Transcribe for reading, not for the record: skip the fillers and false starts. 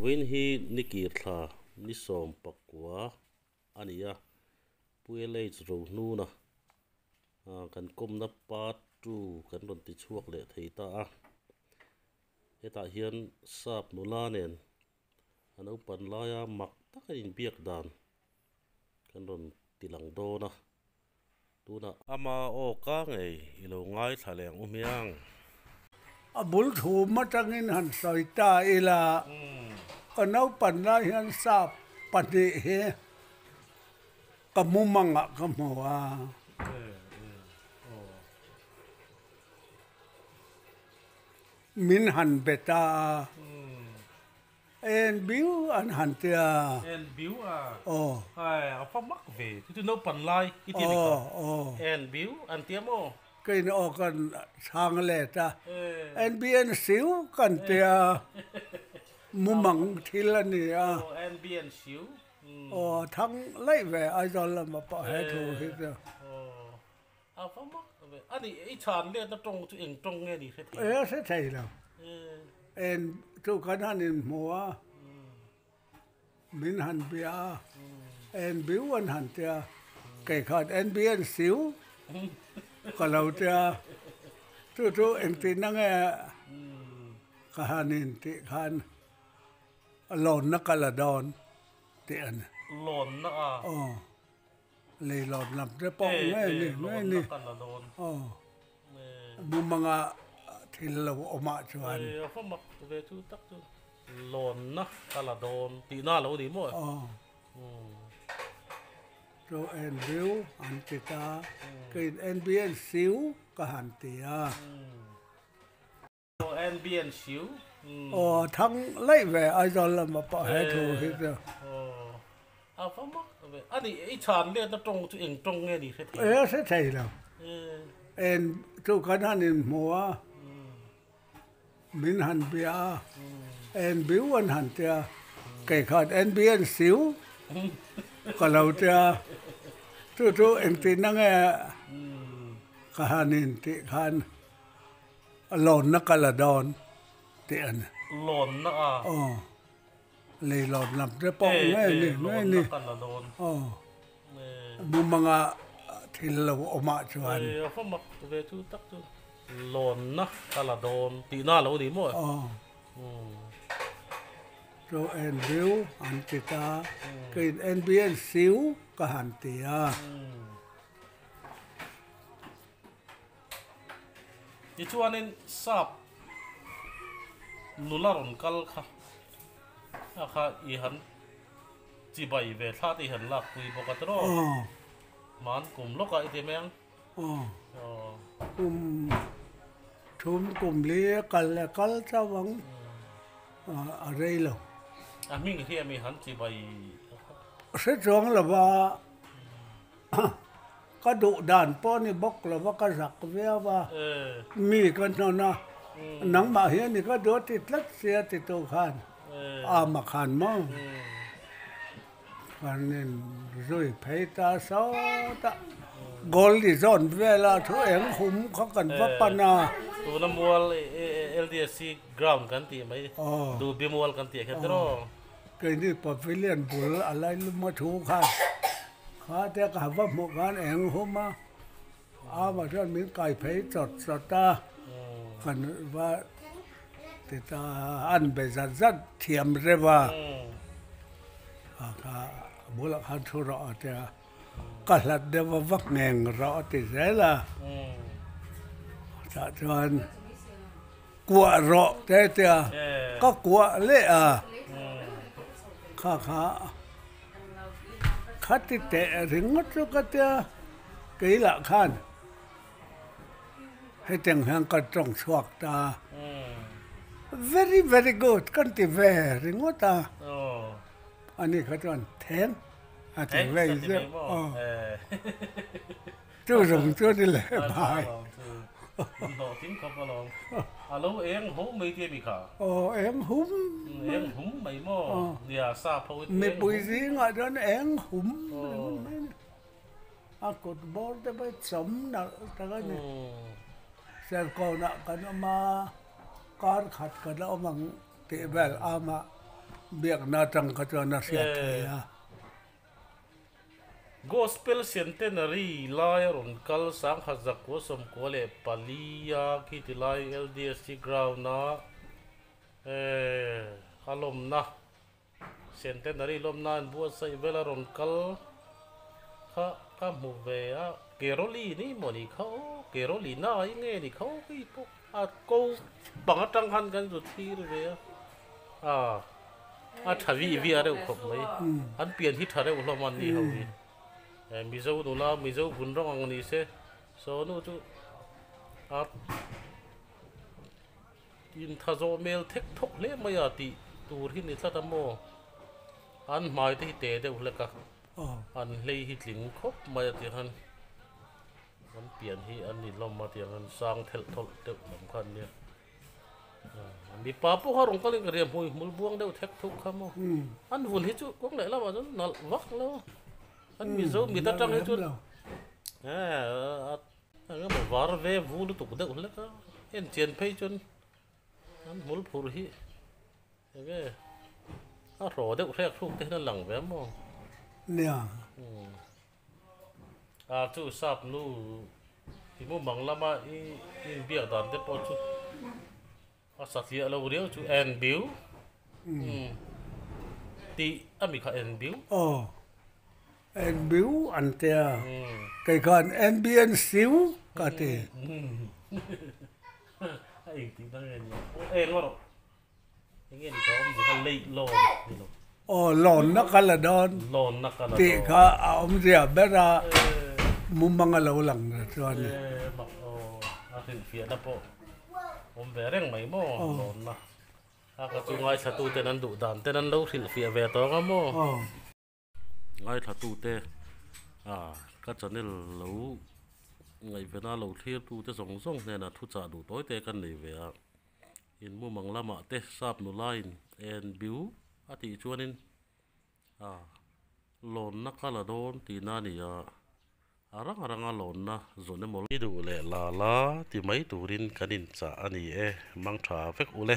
Vawiin hi nikir thla ni 19 a ni a, Pu LH Rohnuna kan kawmna part 2 kan rawn ti chhuak leh thei ta a. Hetah hian sap nula nen a naupan laia mak taka inbiak dan kan rawn ti lang dawn a. Tunah ama aw ka ngei i lo ngaithla leh ang u hmiang. A bul thum atangin han sawi ta ila, ka naupan lai hian sap pahnih hi ka mumangah ka hmu a. Min han be ta a. En biu an han tia. En biu a. Aw. Hai a fa mak ve. Chu chu naupan lai i ti a ni kha. Aw. En biu an tia maw? Keini aw kan chhang let a. En bi en siu kan tia. Mumang thil a ni a. Aw en bi en siu. Aw a thang laih ve Aizawl lamah pawh he thu hi chu. Aw. A va mak ve. A nih i chhan letna tawng chu eng tawng nge ni hre thei lo? E hre thei lo. En chu kan han inhmu a, min han bia a, en biu an han tia, kei khan en bi en siu ka lo tia, chu chu engtihna nge ka han intih khan lawnna ka la dawn tih a ni. Lawnna a? Aw. Lei lawt lam te pawh ngei ni ngei ni. Aw mumanga thil lo awmah chuan. A va mak ve chu tak chu lawnna ka la dawn tihna a lo ni maw? Aw chu en biu an ti ta keiin en bi en siu ka han ti a. Aw thang laih ve Aizawl lamah pawh he thu hi chu. E hre thei lo. En chu kan han inhmu a, min han bia a, en biu an han tia, kei khan en bi en siu ka lo tia, chu chu engtihna nge ka han intih khan. A lawnna ka la dawn tih a ni. Lawnna a? Aw. Lei lawn lam te pawh ngei ni ngei ni. Lawnna ka la dawn. Aw. Mumanga thil lo awmah chuan. E, a va mak ve chu tak chu. Lawnna ka la dawn tihna a lo ni maw? Aw. Chu en biu an ti ta. Keiin en bi en siu ka han ti a. Tichuanin sap nula rawn kal kha a kha i han chibai ve thla te i han lak pui bawk a tiraw? Hman kum lawkah i ti mai ang. Kum thum kum li a kal leh kal chauh ang a rei lo. A hming hi ami han chibai kha? Hre chuang lova. Ka duh dan pawh ni bawk lo va, ka zak viau a, mi ka hnawn a, nangmah hian i ka duh a ti tlat sia ti tu khan ama khan maw kan in zui phei ta sawt a, Goldie zawn vela thu eng hum kha kan va pan a. Tuna mual LDSC ground kan tih mai, Dubi mual kan tih kha tiraw? Keini pavilion bul a lai luma thu khan kha te ka va hmuh khan eng hum a, ama chuan min kai phei chawt chawt a, kan va ti ta an be zat zat thiam reuh a, a kha bulah khan thu rawh a tia, ka hlat deuh a va ngheng rawh a ti zel a, tah chuan. Kuah rawh te tia ka kuah leh a, kha kha khati teh ringawt chu ka tia kei lah khan hetiang hian ka tawng chhuak ta very very good kan ti ve ringawt a, ani kha chuan theng a ti vei zeuh aw. Chu zawng chu a ni leh mai. Hlawhtling khawp alawm. A lo eng hum mai tia mi kha? Aw eng hum. Eng hum mai maw? Nia sa pho in eng hum. Mipui zingah chuan eng hum mai ni. A kut bawr te pawh hi chawm nalh tak a ni. Serkawnah kan awm a, kar khat kan awm ang tih vel amah. Biakna atang kha chuan a hriat theih a. Gospel Centenary lai a rawn kal sangkhat zakua 94 a khi ti lai LDSC ground a a lawmna Centenary lawmna an buatsaih vel a rawn kal kha ka hmu ve a Keroli ni maw ni kha aw Kerolina i nge ni kha aw hei pawh a ko pang atang khan kan zu thlir ve a a a tha vih vih a reuh khawp mai an pian hi tha reuh hlawm a ni ho hi Mizo nula Mizo vun rawng ang ni se saw nu chu a intha zawh hmel thek thawk hle mai a tih tur hi ni tlat a maw an hmai te hi te deuh hlek a an hlei hi tling khawp mai a tih khan. An pian hi an ni hlawm a tiang an sang thelh thawlh deuh lam kha an nia. Mipa pawh kha rawn kalin ka ria hmui hmul buang deuh thek thuk kha maw. An vun hi chu kawng leh lamah chuan nalh vak lo. An Mizo mit atang hi chuan eng emaw var ve vu lutuk deuh hlek a. En chian phei chuan an hmul phurh hi eng nge a hraw deuh hrek hruk te hian a lang ve a maw. Nia. A chu sap nu i mumang lama i inbiak dan te pawh chu a satliah lo riau chu en biu tih a mi kha en biu. Aw en biu an tia kei khan en bian siu ka ti. A engtih na nge ni a eng rawh. Enge ni kha awmzia kha leih lawn ni lo. Aw lawnna kal a dawn. Lawnna kal a dawn. Tih kha a awmzia ber a mumang a lo lang ta chuan ni. Ee mak aw a hrilhfiahna pawh awm ve reng mai maw lawnna. A ka chu ngaithla ten an duh dan ten an lo hrilhfiah ve tawng a maw. Ngaithla tute a ka channel lo ngaihvena lo thlir tute zawng zawng hnenah thuchah duh tawi te kan nei ve a. In mumang lamah te sap nulain en biu a tih chuanin a lawnna ka la dawn tihna a ni a, a rang ranga lawnna zawn emaw i duh leh la la ti mai turin kan inchah a ni e, mangtha vek ule.